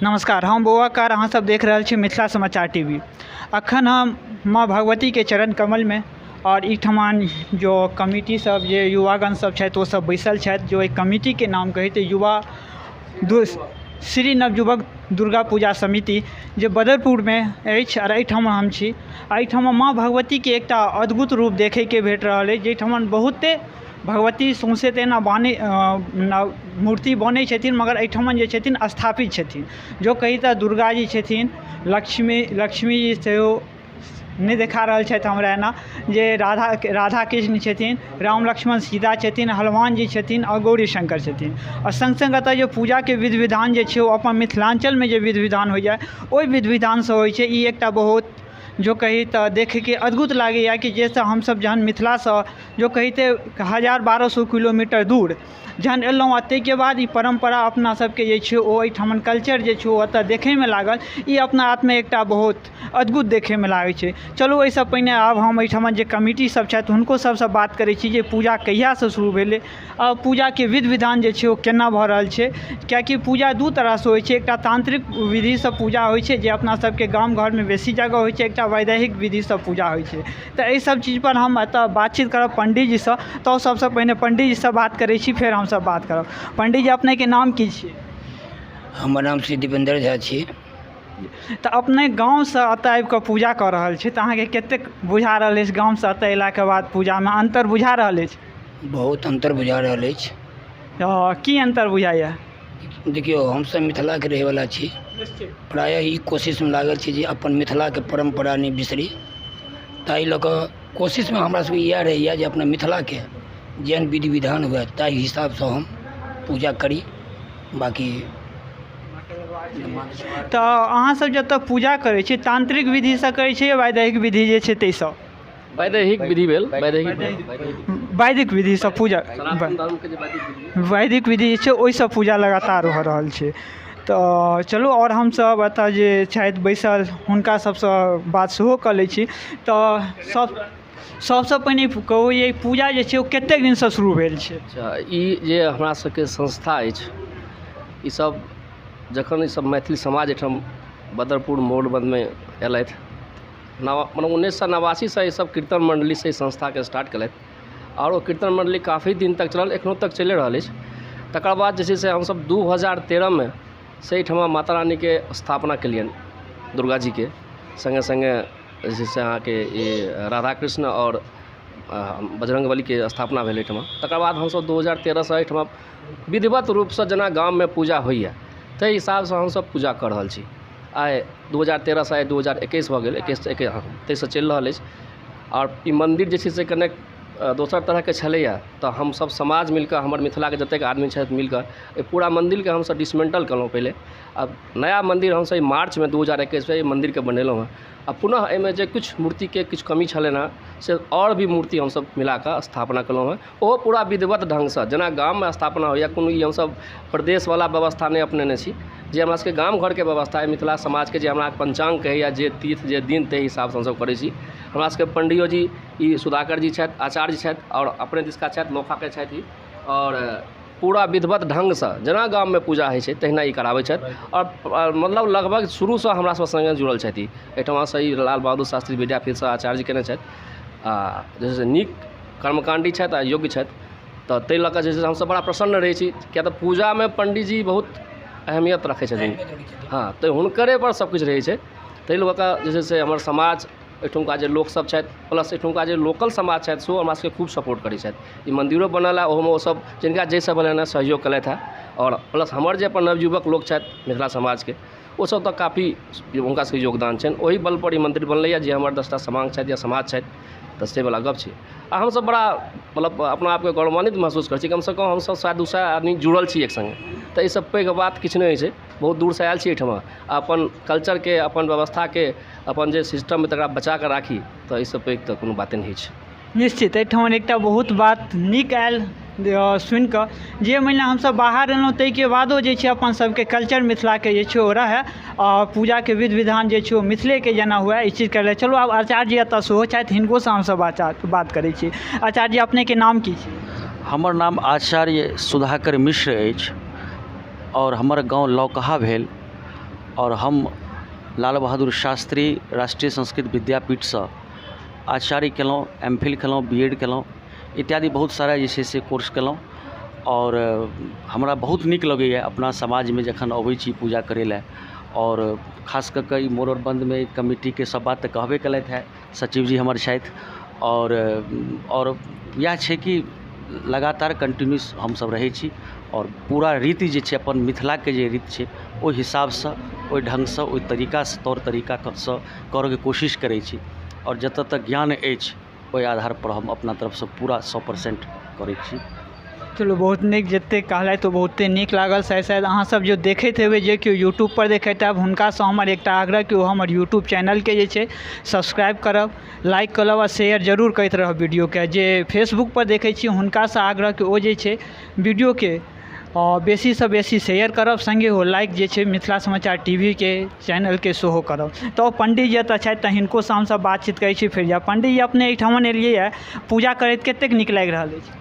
नमस्कार, हम बौआकार, अहाँ सब देख रहल छी मिथिला समाचार टीवी। अखन हम माँ भगवती के चरण कमल में और ई ठमान जो कमिटी सब जे युवागण सब छथि ओ सब बैसल छथि, जो एक कमिटी के नाम कहै तऽ युवा श्री नवयुवक दुर्गा पूजा समिति जे बदरपुरमे अछि आओर एहिठाम हम छी। एहिठाम माँ भगवतीके एकटा अद्भुत रूप देखैके भेट रहल अछि, जाहिठाम बहुते भगवती सौंसे तऽ एना बानै मूर्ति बनै छथिन, मगर एहिठाम जे छथिन स्थापित छथिन। जो कही तऽ दुर्गा जी छथिन, लक्ष्मी लक्ष्मी जी सेहो नहि देखा रहल छथि हमरा एना, जे राधा राधा कृष्ण छथिन, राम लक्ष्मण सीता छथिन, हनुमान जी छथिन आओर गौरी शङ्कर छथिन। आओर सङ्ग सङ्ग एतऽ जे पूजाके विधि विधान जे छै ओ अपन मिथिलाञ्चलमे जे विधि विधान होइए ओहि विधि विधानसँ होइ छै। ई एकटा बहुत जो कही तऽ देखैके अद्भुत लागैए कि जाहिसँ हमसब जहन मिथिलासँ जो कही तऽ 1000-1200 किलोमीटर दूर जहन एलहुँ आ ताहिके बाद ई परम्परा अपना सबके जे छै ओ एहिठामन कल्चर जे छै ओ एतऽ देखैमे लागल। ई अपना आपमे एकटा बहुत अद्भुत देखैमे लागै छै। चलू, एहिसँ पहिने आब हम एहिठामन जे कमिटी सब छथि हुनको सबसँ बात करै छी जे पूजा कहियासँ शुरू भेलै आ पूजाके विधि विधान जे छै ओ केना भऽ रहल छै, कियाकि पूजा दू तरहसँ होइ छै। एकटा तांत्रिक विधिसँ पूजा होइ छै, जे अपना सबके गाम घरमे बेसी जगह होइ छै, एकटा वैदिक विधिसँ पूजा होइ छै। तऽ एहि सब चीजपर हम एतऽ बातचीत करब पण्डीजीसँ। तऽ सबसँ पहिने पण्डीजीसँ बात करै छी, फेर हमसब बात करब। पण्डीजी, अपनेके नाम की छियै? हमर नाम श्री दीपेन्द्र झा छी। तऽ अपने गाँवसँ एतऽ आबिकऽ पूजा कऽ रहल छी, तऽ अहाँके कतेक बुझा रहल अछि, गामसँ एतऽ अयलाके बाद पूजामे अन्तर बुझा रहल अछि? बहुत अन्तर बुझा रहल अछि। की अन्तर बुझाइए? देखियौ, हमसब मिथिलाके रहैवला छी। प्रायः ई कोशिशमे लागल छी जे अपन मिथिलाके परम्परा नहि बिसरी। ताहि लऽ कऽ कोशिशमे हमरा सबके इएह रहैए जे अपना मिथिलाके जेहन विधि विधान हुए ताहि हिसाबसँ हम पूजा करी। बाँकी तऽ अहाँ सब जतऽ पूजा करै छी, तांत्रिक विधिसँ करै छी या वैदिक विधि जे छै ताहिसँ? वैदिक विधि भेल, वैदिक। वैदिक विधिसँ पूजा, सनातन धर्मके जे वैदिक विधि। वैदिक विधि जे छै ओहिसँ पूजा लगातार भऽ रहल छै। तऽ चलू, आओर हमसब एतऽ जे छथि बैसल हुनका सबसँ बात सेहो कऽ लै छी। तऽ सब सबसँ पहिने कहू जे पूजा जे छै ओ कतेक दिनसँ शुरू भेल छै? अच्छा, ई जे हमरा सबके संस्था अछि, ईसब जखन ईसब मैथिल समाज एहिठाम बदरपुर मोरबन्दमे अयलथि, नवा मतलब 1989सँ ईसब कीर्तन मण्डलीसँ ई संस्थाके स्टार्ट केलथि आओर ओ कीर्तन मण्डली काफी दिन तक चलल, एखनो तक चलिए रहल अछि। तकर बाद जे छै से हमसब 2013मे से एहिठमा माता रानीके स्थापना केलियनि, दुर्गा जीके सङ्गे सङ्गे जे छै से अहाँके ई राधा कृष्ण आओर बजरङ्ग बलीके स्थापना भेल एहिठमा। तकर बाद हमसब 2013सँ एहिठमा विधिवत रूपसँ जेना गाममे पूजा होइए ताहि हिसाबसँ हमसब पूजा कऽ रहल छी। आइ 2013सँ आइ 2021 भऽ गेल, 21, 23सँ चलि रहल अछि। आओर ई मन्दिर जे छै से कनेक दोसर तरहके छलैए, तऽ हमसब समाज मिलकऽ, हमर मिथिलाके जतेक आदमी छथि मिलकऽ, एहि पूरा मन्दिरके हमसब डिसमेन्टल केलहुँ पहिले आ नया मन्दिर हमसब ई मार्चमे 2021मे एहि मन्दिरके बनेलहुँ हँ। आ पुनः एहिमे जे किछु मूर्तिके किछु कमी छलनि हँ से आओर भी मूर्ति हमसब मिलाकऽ स्थापना केलहुँ हँ, ओहो पूरा विधिवत ढङ्गसँ जेना गाममे स्थापना होइए। कोनो ई हमसब प्रदेशवला व्यवस्था नहि अपनेने छी। जे हमरा सबके गाम घरके व्यवस्था अइ, मिथिला समाजके जे हमरा पञ्चाङ्ग कहैए, जे तीर्थ जे दिन, ताहि हिसाबसँ हमसब करै छी। हमरा सबके पण्डियो जी ई सुधाकर जी छथि, आचार्य छथि आओर अपने दिसका छथि, नोखाके छथि ई, आओर पूरा विधिवत ढङ्गसँ जेना गाममे पूजा होइ छै तहिना ई कराबै छथि। आओर मतलब लगभग शुरूसँ हमरा सब सङ्गे जुड़ल छथि ई। एहिठमासँ ई लाल बहादुर शास्त्री विद्यापीठसँ आचार्य केने छथि आ जे छै से नीक कर्मकाण्डी छथि आ योग्य छथि। तऽ ताहि लऽ कऽ जे छै से हमसब बड़ा प्रसन्न रहै छी, किएक तऽ पूजामे पण्डीजी बहुत अहमियत रखै छथिन। हँ, तऽ हुनकरेपर सबकिछु रहै छै। ताहि लऽ कऽ जे छै से हमर समाज, एहिठुमका जे लोकसब छथि, प्लस एहिठुमका जे लोकल समाज छथि, सेहो हमरा सबके खूब सपोर्ट करै छथि। ई मन्दिरो बनल हँ, ओहोमे ओसब जिनका जाहिसँ भेलनि हँ सहयोग केलथि हँ। आओर प्लस हमर जे अपन नवयुवक लोक छथि मिथिला समाजके, ओसब तऽ काफी हुनका सबके योगदान छनि। ओहि बलपर ई मन्दिर बनलैए, जे हमर 10टा समाङ्ग छथि या समाज छथि, तऽ सेवला गप छै। आ हमसब बड़ा मतलब अपना आपके गौरवान्वित महसूस करै छी। कमसँ कम हमसब 100-200 आदमी जुड़ल छी एक सङ्गे, तऽ एहिसँ पैघ बात किछु नहि होइ छै। बहुत दूरसँ आयल छी एहिठमा, अपन कल्चरके, अपन व्यवस्थाके, अपन जे सिस्टम अइ तकरा बचाकऽ राखी, तऽ एहिसँ पैघ तऽ कोनो बाते नहि होइ छै। निश्चित एहिठाम एकटा बहुत बात नीक आयल सुनिकऽ जे मानि लिअ हमसब बाहर एलहुँ, ताहिके बादो जे छै अपन सबके कल्चर मिथिलाके जे छै ओ रहै आओर पूजाके विधि विधान जे छै ओ मिथिलेके जेना हुए, ई चीजके लेल। चलू, आब आचार्य जी एतऽ सेहो छथि, हिनकोसँ हमसब बात करै छी। आचार्य जी, अपनेके नाम की छी? हमर नाम आचार्य सुधाकर मिश्र अछि आओर हमर गाँव लौकहा भेल। आओर हम लाल बहादुर शास्त्री राष्ट्रीय संस्कृत विद्यापीठसँ आचार्य केलहुँ एम फिल केलहुँ बी एड केलहुँ इत्यादि बहुत सारा जे छै से कोर्स केलहुँ आओर हमरा बहुत नीक लगैया अपना समाजमे जखन अबैत छी पूजा करै लए आओर खास कऽ कऽ ई मोरबन्दमे कमिटीके सब बात तऽ कहबे केलथि हँ सचिव जी हमर छथि आओर आओर इएह छै कि लगातार कंटिन्यूस हमसब रहैत छी आओर पूरा रीति जे छै अपन मिथिलाके जे रीत छै ओहि हिसाबसँ ओहि ढङ्गसँ ओहि तरीकासँ तौर तरीकासँ करऽके कोशिश करैत छी आओर जतऽ तक ज्ञान अछि ओहि आधारपर हम अपना तरफसँ पूरा 100% करैत छी। चलू बहुत नीक, जतेक कहलथि ओ बहुते नीक लागल। शायद शायद अहाँसब जे देखैत हेबै, जे केओ यूट्यूबपर देखैत हैब, हुनकासँ हमर एकटा आग्रह कि ओ हमर यूट्यूब चैनलके जे छै सब्सक्राइब करब, लाइक करब आ शेयर जरूर करैत रहब वीडियोके। जे फेसबुकपर देखै छी हुनकासँ आग्रह कि ओ जे छै वीडियोके बेसीसँ बेसी शेयर करब, सङ्गे ओ लाइक जे छै मिथिला समाचार टी वी के चैनलके सेहो करब। तऽ पण्डित जी एतऽ छथि तऽ हिनको सँ हमसब बातचीत करै छी। फेर जायब पण्डित जी, अपने एहिठाम एलियै हँ पूजा करैत, कतेक नीक लागि रहल अछि?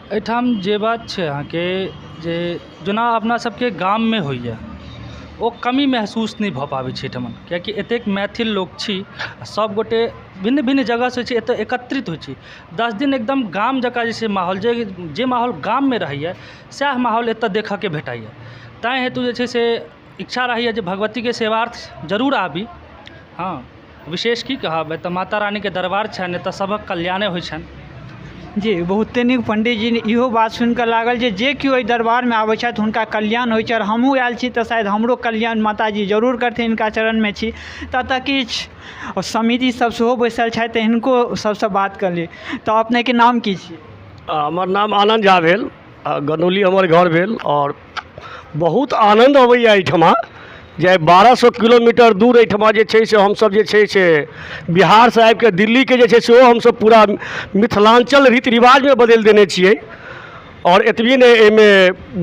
एहिठाम जे बात छै अहाँके जे जेना अपना सबके गाममे होइए ओ कमी महसूस नहि भऽ पाबै छै एहिठमन, किएकि एतेक मैथिल लोक छी, सबगोटे भिन्न भिन्न जगहसँ छै एतऽ एकत्रित होइ छी। 10 दिन एकदम गाम जकाँ जे छै माहौल, जे जे माहौल गाममे रहैए सएह माहौल एतऽ देखऽके भेटैए। ताहि हेतु जे छै से इच्छा रहैए जे भगवतीके सेवार्थ जरूर आबी। हँ, विशेष की कहब, एतऽ माता रानीके दरबार छनि, एतऽ सभक कल्याणे होइ छनि। जी बहुते नीक पंडीजी, इहो बात सुनिकऽ लागल जे जे केओ एहि दरबारमे आबै छथि हुनका कल्याण होइ छै आओर हमहूँ आयल छी तऽ शायद हमरो कल्याण माताजी जरूर करथिन, हिनका चरणमे छी। तऽ एतऽ किछु समिति सब सेहो बैसल छथि तऽ हिनको सबसँ बात कऽ ली। तऽ अपनेके नाम की छी? हमर नाम आनन्द झा भेल, गनौली हमर घर भेल आओर बहुत आनन्द अबैए एहिठमा जे 1200 किलोमीटर दूर एहिठमा जे छै से हमसब जे छै से बिहारसँ आबिके दिल्लीके जे छै सेहो हमसब पूरा मिथिलाञ्चल रीति रिवाजमे बदलि देने छियै। आओर एतबी नहि, एहिमे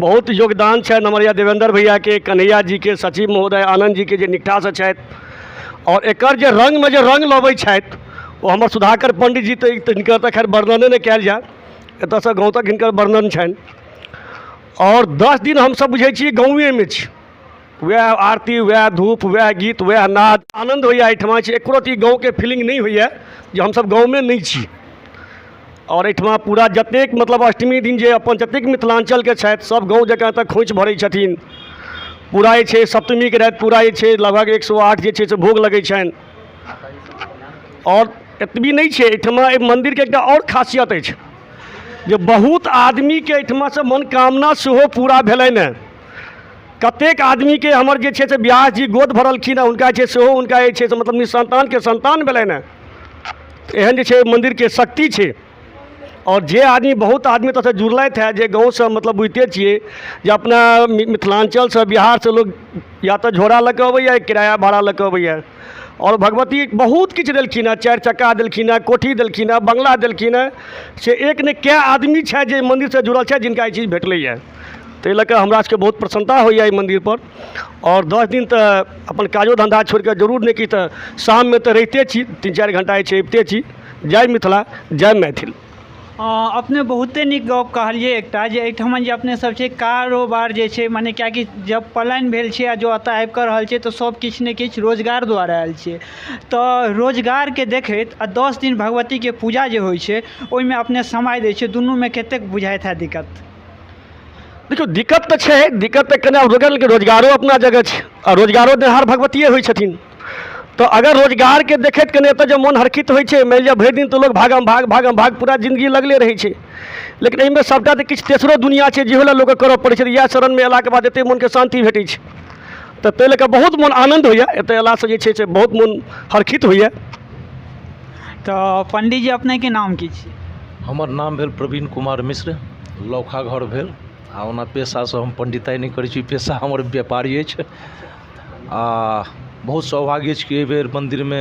बहुत योगदान छनि हमर यहाँ देवेन्द्र भैयाके, कन्हैया जीके, सचिव महोदय आनन्द जीके जे निकटासँ छथि आओर एकर जे रङ्गमे जे रङ्ग लबै छथि ओ हमर सुधाकर पण्डित जी, तऽ हिनकर तऽ खैर वर्णने नहि कयल जाय, एतऽसँ गाँव तक हिनकर वर्णन छनि। आओर 10 दिन हमसब बुझै छियै गाँवेमे छी, वएह आरती, वएह धूप, वएह गीत, वएह नाद, आनन्द होइए एहिठमा छै, एको रत्ती गाँवके फीलिंग नहि होइए जे हमसब गाँवमे नहि छी। आओर एहिठमा पूरा जतेक मतलब अष्टमी दिन जे अपन जतेक मिथिलाञ्चलके छथि सब गाँव जकाँ एतऽ खोँइछ भरै छथिन। पूरा जे छै सप्तमीके राति पूरा जे छै लगभग 108 जे छै से भोग लगै छनि। आओर एतबी नहि छै, एहिठमा एहि मन्दिरके एकटा आओर खासियत अछि जे बहुत आदमीके एहिठमासँ मनोकामना सेहो पूरा भेलनि हँ। कतेक आदमीके हमर जे छै से व्यास जी गोद भरलखिन हँ, हुनका जे छै सेहो हुनका जे छै से मतलब निसन्तानके सन्तान भेलनि हँ। एहन जे छै मन्दिरके शक्ति छै। आओर जे आदमी बहुत आदमी एतऽसँ जुड़लथि हँ जे गाँवसँ मतलब बुझिते छियै जे अपना मिथिलाञ्चलसँ बिहारसँ लोक या तऽ झोरा लऽ कऽ अबैए किराया भाड़ा लऽ कऽ अबैए। आओर भगवती बहुत किछु देलखिन हँ, 4 चक्का देलखिन हँ, कोठी देलखिन हँ, बंगला देलखिन हँ, से एक नहि कए आदमी छथि जे मन्दिरसँ जुड़ल छथि जिनका ई चीज भेटलैए। ताहि लऽ कऽ हमरा सबके बहुत प्रसन्नता होइए एहि मन्दिरपर। आओर 10 दिन तऽ अपन काजो धन्धा छोड़िकऽ जरूर नहि किछु तऽ शाममे तऽ रहिते छी, 3-4 घण्टा जे छै अबिते छी। जय मिथिला, जय मैथिल। अपने बहुते नीक गप कहलियै एकटा जे एहिठमा जे अपने सब छै कारोबार जे छै मने किएकि जब पलायन भेल छै आ जो एतऽ आबि कऽ रहल छै तऽ सब किछु ने किछु रोजगार द्वारा आयल छै। तऽ रोजगारके देखैत आ 10 दिन भगवतीके पूजा जे होइ छै ओहिमे अपने समय दै छै, दुनूमे कतेक बुझाइत हैत दिक्कत? देखियौ दिक्कत तऽ छै, दिक्कत तऽ केना रोजगार, रोजगारो अपना जगह छै आ रोजगारो देनिहार भगवतिए होइ छथिन। तऽ अगर रोजगारके देखैत कनि एतऽ जे मोन हरखित होइ छै, मानि लिअ भरि दिन तऽ लोक भागम भाग भागम भाग पूरा जिन्दगी लगले रहै छै, लेकिन एहिमे सभटा तऽ किछु तेसरो दुनिआ छै जेहो लए लोकके करऽ पड़ै छै। इएह शरणमे अयलाके बाद एतेक मोनके शान्ति भेटै छै, तऽ ताहि लऽ कऽ बहुत मोन आनन्द होइए। एतऽ अयलासँ जे छै से बहुत मोन हरखित होइए। तऽ पण्डीजी अपनेके नाम की छी? हमर नाम भेल प्रवीण कुमार मिश्र, लौखा घर भेल। आ ओना पेशासँ हम पण्डिताइ नहि करै छी, पेशा हमर व्यापारी अछि। आ बहुत सौभाग्य अछि कि एहिबेर मन्दिरमे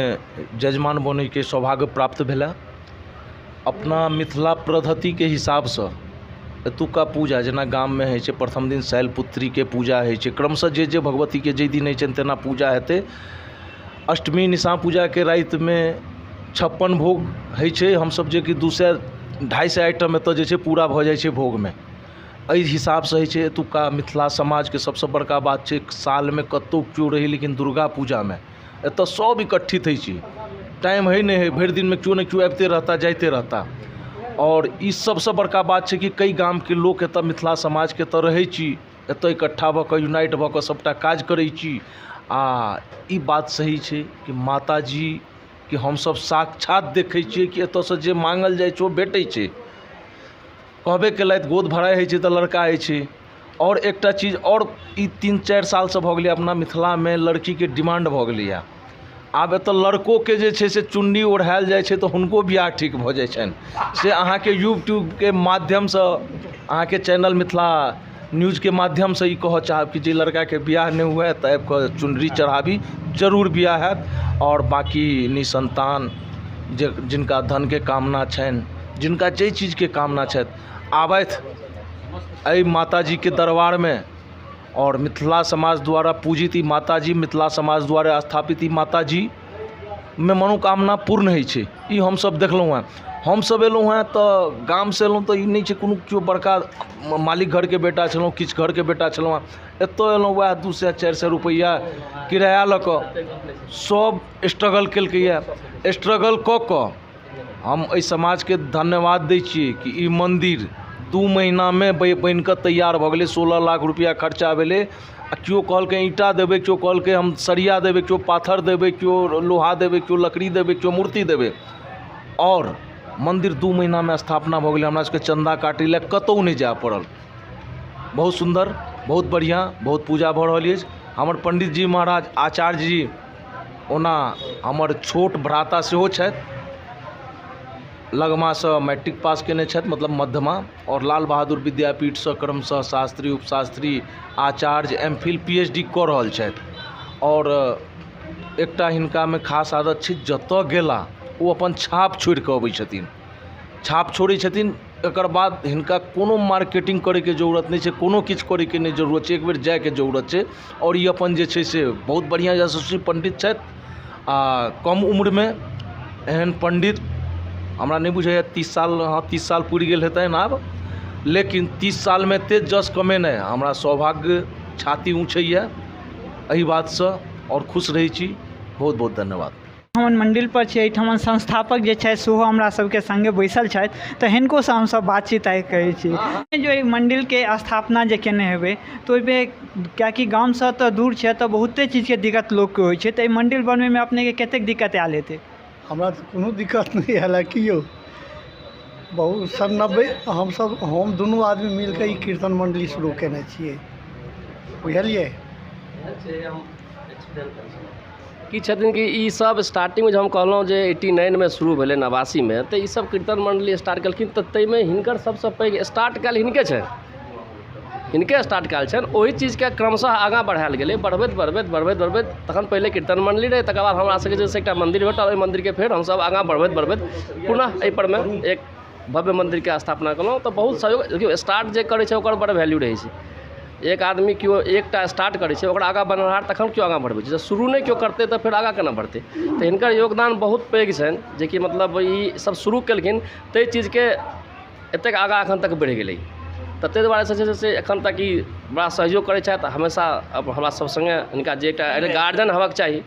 यजमान बनैके सौभाग्य प्राप्त भेलए। अपना मिथिला पद्धतिके हिसाबसँ एतुक्का पूजा जेना गाममे होइ छै, प्रथम दिन शैलपुत्रीके पूजा होइ छै, क्रमशः जे जे भगवतीके जाहि दिन होइ छनि तेना पूजा हेतै। अष्टमी निशा पूजाके रातिमे 56 भोग होइ छै। हमसब जेकि 200-250 आइटम एतऽ जे छै पूरा भऽ जाइ छै भोगमे। एहि हिसाबसँ होइ छै। एतुक्का मिथिला समाजके सबसँ बड़का बात छै, सालमे कतहु केओ रही लेकिन दुर्गा पूजामे एतऽ सब इकट्ठित होइ छै। टाइम हइ नहि हइ, भरि दिनमे केओ ने केओ आबिते रहता जाइते रहता। आओर ई सबसँ बड़का बात छै कि कई गामके लोक एतऽ मिथिला समाजके एतऽ रहै छी, एतऽ इकट्ठा भऽ कऽ यूनाइट भऽ कऽ सबटा काज करै छी। आ ई बात सही छै कि माताजीके हमसब साक्षात देखै छियै कि एतऽसँ जे माँगल जाइ छै ओ भेटै छै। कहबे केलथि गोद भराइ होइ छै तऽ लड़का होइ छै। आओर एकटा चीज आओर ई 3-4 सालसँ भऽ गेलै, अपना मिथिलामे लड़कीके डिमांड भऽ गेलैए। आब एतऽ लड़कोके जे छै से चुन्नी ओढ़ायल जाइ छै तऽ हुनको बियाह ठीक भऽ जाइ छनि। से अहाँके यूट्यूबके माध्यमसँ, अहाँके चैनल मिथिला न्यूजके माध्यमसँ ई कहऽ चाहब कि जे लड़काके बियाह नहि हुए तऽ आबि कऽ चुनरी चढ़ाबी, जरूर बियाह हैत। आओर बाँकी निसन्तान जे जिनका धनके कामना छनि, जिनका जाहि चीजके कामना छथि, आबथि एहि माताजीके दरबारमे। आओर मिथिला समाज द्वारा पूजित ई माताजी, मिथिला समाज द्वारा स्थापित ई माताजीमे मनोकामना पूर्ण होइ छै। ई हमसब देखलहुँ हेँ। हमसब एलहुँ हेँ तऽ गामसँ एलहुँ तऽ ई नहि छै कोनो केओ बड़का मालिक घरके बेटा छलहुँ, किछु घरके बेटा छलहुँ हेँ। एतऽ एलहुँ वएह 200-400 रुपैआ किराया लऽ कऽ सब स्ट्रगल केलकैए। स्ट्रगल कऽ कऽ हम एहि समाजके धन्यवाद दै छियै कि ई मन्दिर 2 महीनामे बनि कऽ तैयार भऽ गेलै। 16 लाख रुपैआ खर्चा भेलै। आ केओ कहलकै ईंटा देबै, केओ कहलकै हम सरिया देबै, केओ पाथर देबै, केओ लोहा देबै, केओ लकड़ी देबै, केओ मूर्ति देबै। आओर मन्दिर 2 महीनामे स्थापना भऽ गेलै। हमरा सबके चन्दा काटै लए कतहु नहि जाय पड़ल। बहुत सुन्दर, बहुत बढ़िआँ, बहुत पूजा भऽ रहल अछि। हमर पण्डित जी महाराज आचार्य जी ओना हमर छोट भ्राता सेहो छथि, लगमासँ मैट्रिक पास केने छथि, मतलब मध्यमा, आओर लाल बहादुर विद्यापीठसँ क्रमशः शास्त्री, उपशास्त्री, आचार्य, एम फिल, PhD कऽ रहल छथि। आओर एकटा हिनकामे खास आदत छै, जतऽ गेला ओ अपन छाप छोड़ि कऽ अबै छथिन, छाप छोड़ै छथिन। एकर बाद हिनका कोनो मार्केटिंग करैके जरूरत नहि छै, कोनो किछु करैके नहि जरूरत छै, एक बेर जाइके जरूरत छै। आओर ई अपन जे छै से बहुत बढ़िआँ यशस्वी पण्डित छथि। आ कम उम्रमे एहन पण्डित हमरा नहि बुझाइए 30 साल, हँ 30 साल पुरि गेल हेतनि आब, लेकिन 30 सालमे एते जस कमेनाइ हमरा सौभाग्य, छाती ऊँचैए एहि बातसँ आओर खुश रहै छी। बहुत बहुत धन्यवाद। हमन मंदिर पर छी, एहिठाम संस्थापक जे छथि सेहो हमरा सबके संगे बैसल छथि, तऽ हिनको से हमसब बातचीत आइ करै छी। जो एहि मंदिरके स्थापना जे केने हेबै तऽ ओहिमे कियाकि गामसँ तऽ दूर छै तऽ बहुते चीजके दिक्कत लोकके होइ छै, तऽ एहि मंदिर बनबैमे अपनेके कतेक दिक्कत आयल हेतै? हमरा तऽ कोनो दिक्कत नहि आयल है कि यौ। बहुत सन 90 हमसब हम दुनू आदमी मिलके ई कीर्तन मंडली शुरू केने छियै, बुझलियै। की छथिन कि ई सब स्टार्टिंगमे जे हम कहलहुँ जे 89मे शुरू भेलै, 89मे, तऽ ई सब कीर्तन मंडली स्टार्ट केलखिन, तऽ ताहिमे हिनकर सबसँ पैघ स्टार्ट कयल हिनके छनि, हिनके स्टार्ट कयल छनि। ओहि चीजके क्रमशः आगाँ बढ़ायल गेलै, बढ़बैत बढ़बैत बढ़बैत बढ़बैत तखन पहिले कीर्तन मंडली रहै, तकर बाद हमरा सबके जे से एकटा मन्दिर भेटल, ओहि मन्दिरके फेर हमसब आगाँ बढ़बैत बढ़बैत पुनः एहिपरमे एक भव्य मन्दिरके स्थापना केलहुँ। तऽ बहुत सहयोग, देखियौ स्टार्ट जे करै छै ओकर बड़ वैल्यू रहै छै। एक आदमी केओ एकटा स्टार्ट करै छै, ओकरा आगाँ बढ़ेनिहार तखन केओ आगाँ बढ़बै छै, जब शुरू नहि केओ करतै तऽ फेर आगाँ केना बढ़तै। तऽ हिनकर योगदान बहुत पैघ छनि, जेकि मतलब ई सब शुरू केलखिन ताहि चीजके एतेक आगाँ एखन तक बढ़ि गेलै। तऽ ताहि दुआरे से छै से एखन तक ई बड़ा सहयोग करै छथि हमेशा हमरा सब सङ्गे। हिनका जे एकटा गार्जियन हेबाक चाही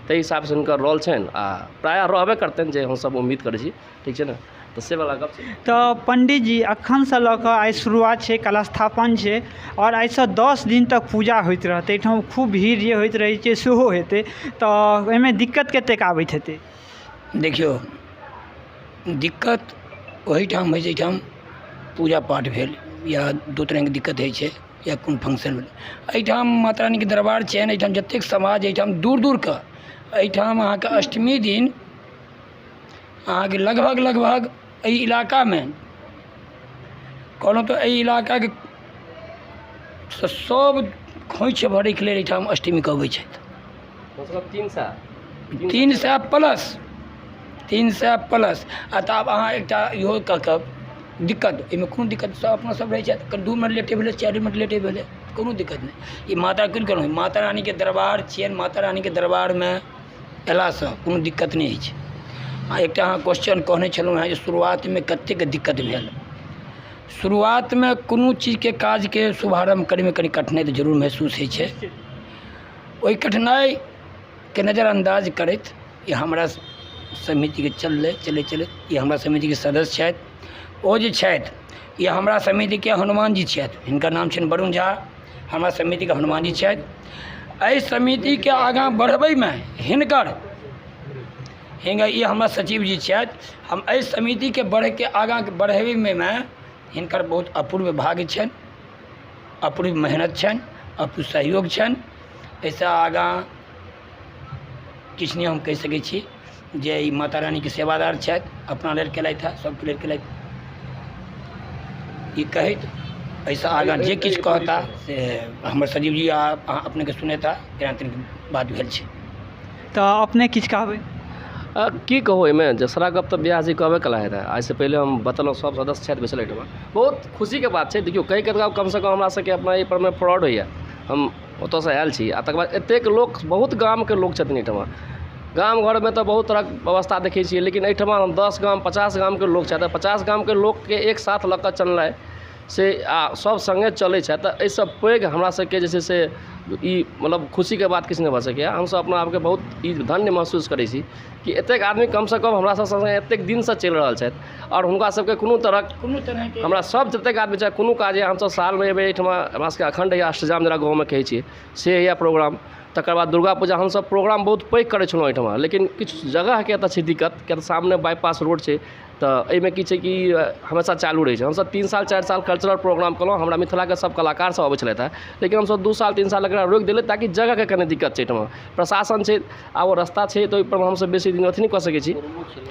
ताहि हिसाबसँ हिनकर रोल छनि आ प्रायः रहबे करतनि, जे हमसब उम्मीद करै छी, ठीक छै ने, तऽ से वला गप छै। तऽ पंडित जी अखनसँ लऽ कऽ आइ शुरुआत छै, कलस्थापन छै, आओर आइसँ 10 दिन तक पूजा होइत रहतै। एहिठाम खूब भीड़ जे होइत रहै छै सेहो हेतै, तऽ एहिमे दिक्कत कतेक आबैत हेतै? देखियौ, दिक्कत ओहिठाम होइ जाहिठाम पूजा पाठ भेल या 2 तरहके दिक्कत होइ छै या कोनो फंक्शन भेल। एहिठाम माता रानीके दरबार छनि, एहिठाम जतेक समाज एहिठाम दूर दूरके, एहिठाम अहाँके अष्टमी दिन अहाँके लगभग लगभग एहि इलाकामे कहलहुँ तऽ एहि इलाकाके सब खोँइछ भरैके लेल एहिठाम अष्टमीके अबै छथि। 300 प्लस, 300 प्लस। आ तऽ आब अहाँ एकटा इहो कह कऽ दिक्कत, एहिमे कोनो दिक्कत, सब अपना सब रहै छथि, 2 मिनट लेटे भेलै, 4 मिनट लेटे भेलै, कोनो दिक्कत नहि। ई माता की कहलहुँ, माता रानीके दरबार छियनि, माता रानीके दरबारमे अयलासँ कोनो दिक्कत नहि होइ छै। आ एकटा अहाँ क्वेश्चन कहने छलहुँ हेँ जे शुरुआतमे कतेक दिक्कत भेल। शुरुआतमे कोनो चीजके काजके शुभारम्भ करैमे कनि कठिनाइ तऽ जरूर महसूस होइ छै। ओहि कठिनाइके नजरअन्दाज करैत ई हमरा समितिके चललै, चलैत चलैत ई हमरा समितिके सदस्य छथि। ओ जे छथि ई हमरा समितिके हनुमान जी छथि, हिनकर नाम छनि वरुण झा, हमरा समितिके हनुमान जी छथि। एहि समितिके आगाँ बढ़बैमे हिनकर हिनकर ई हमर सचिव जी छथि। हम एहि समितिके बढ़ैके आगाँ बढ़बैमे हिनकर बहुत अपूर्व भाग्य छनि, अपूर्व मेहनत छनि, अपूर्व सहयोग छनि। एहिसँ आगाँ किछु नहि हम कहि सकै छी जे ई माता रानीके सेवादार छथि, अपना लेल केलथि हँ, सबके लेल केलथि। ई कहैत एहिसँ आगाँ जे किछु कहता से हमर सचिव जी आ अहाँ अपनेके सुनेता, केना तेना बात भेल छै। तऽ अपने किछु कहबै? की कहू, एहिमे दोसरा गप तऽ व्यास जी कहबे केला हेँ। एहिसँ पहिले हम बतेलहुँ, सभ सदस्य छथि बैसल एहिठमा। बहुत खुशीके बात छै। देखियौ, कहि कऽ कमसँ कम हमरा सभके अपना एहि परमे प्राउड होइए। हम ओतऽसँ आयल छी आ तकर बाद एतेक लोक, बहुत गामके लोक छथिन एहिठमा। गाम घरमे तऽ बहुत तरहक व्यवस्था देखै छियै, लेकिन एहिठमा हम 10 गाम, 50 गामके लोक छथि आ 50 गामके लोकके एक साथ लऽ कऽ चलनाइ से आ सभ सङ्गे चलै छथि, तऽ एहिसँ पैघ हमरा सभके जे छै से ई मतलब खुशीके बात किछु नहि भऽ सकैए। हमसभ अपना आपके बहुत ई धन्य महसूस करै छी कि एतेक आदमी कमसँ कम हमरा सभ सङ्गे एतेक दिनसँ चलि रहल छथि आओर हुनका सभके कोनो तरहक कोनो तरहके हमरा सभ जतेक आदमी चाहे कोनो काज यए, हमसभ सालमे एबै एहिठमा। हमरा सभके अखण्ड होइए अष्टजाम, जेना गाँवमे कहै छियै से होइए प्रोग्राम। तकर बाद दुर्गा पूजा हमसभ प्रोग्राम बहुत पैघ करै छलहुँ एहिठमा, लेकिन किछु जगहके एतय छै दिक्कत, किएक तऽ सामने बाइपास रोड छै, तऽ एहिमे की छै कि हमेशा चालू रहै छै। हमसभ 3 साल 4 साल कल्चरल प्रोग्राम केलहुँ, हमरा मिथिलाके सभ कलाकारसभ अबै छलथि हेँ, लेकिन हमसभ 2 साल 3 साल एकरा रोकि देलियै ताकि जगहके कनि दिक्कत छै एहिठमा, प्रशासन छै आ ओ रस्ता छै, तऽ ओहिपर हमसभ बेसी दिन अथी नहि कऽ सकै छी।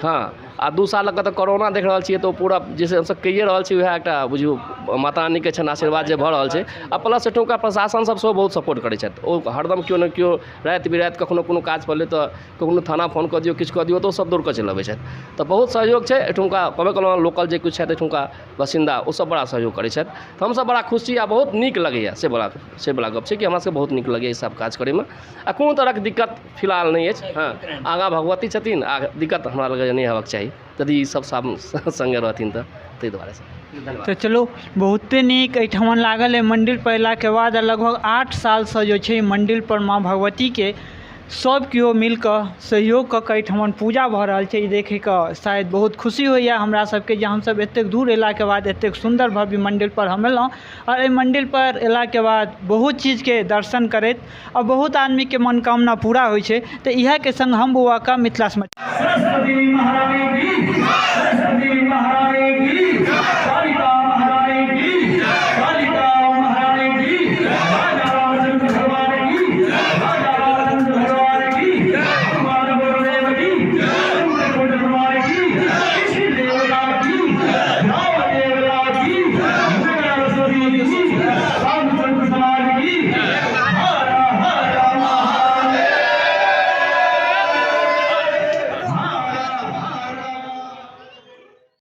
हँ, आ 2 साल लऽ कऽ तऽ कोरोना देख रहल छियै, तऽ ओ पूरा जे छै हमसभ कइए रहल छी, उएह एकटा बुझियौ माता रानीके छनि आशीर्वाद जे भऽ रहल छै। आ प्लस एहिठुमका प्रशासनसभ सेहो बहुत सपोर्ट करै छथि। ओ हरदम केओ ने केओ राति बिराति कखनहु कोनो काज पड़लै तऽ कखनो थाना फोन कऽ दियौ, किछु कऽ दियौ, तऽ ओसभ दौड़ कऽ चलि अबै छथि। तऽ बहुत सहयोग छै एहिठुमका। कहबे केलहुँ, लोकल जे किछु छथि एहिठुमका बासिन्दा, ओसभ बड़ा सहयोग करै छथि, तऽ हमसभ बड़ा खुश छी आ बहुत नीक लगैए। से वला गप छै कि हमरासभके बहुत नीक लगैए ईसभ काज करैमे आ कोनो तरहक दिक्कत फिलहाल नहि अछि। हँ, आगाँ भगवती छथिन आ दिक्कत हमरा लगैए नहि हेबाक चाही यदि ईसभ सङ्गे रहथिन तऽ ताहि दुआरेसँ। धन्यवाद। तऽ चलू, बहुते नीक एहिठमन लागल एहि मन्दिर पर अयलाके बाद। लगभग 8 सालसँ जे छै मन्दिर पर माँ भगवतीके सब केओ मिलकऽ सहयोग कऽ कऽ एहिठमन पूजा भऽ रहल छै। ई देखिकऽ शायद बहुत खुशी होइए हमरा सबके जे हमसब एतेक दूर अयलाके बाद एतेक सुन्दर भव्य मन्दिर पर हम एलहुँ आओर एहि मन्दिर पर अयलाके बाद बहुत चीजके दर्शन करैत आओर बहुत आदमीके मनोकामना पूरा होइ छै। तऽ इएहके सङ्ग हम बौआ का मिथिला समाचार। सरस्वती महारानी की, सरस्वती महारानी।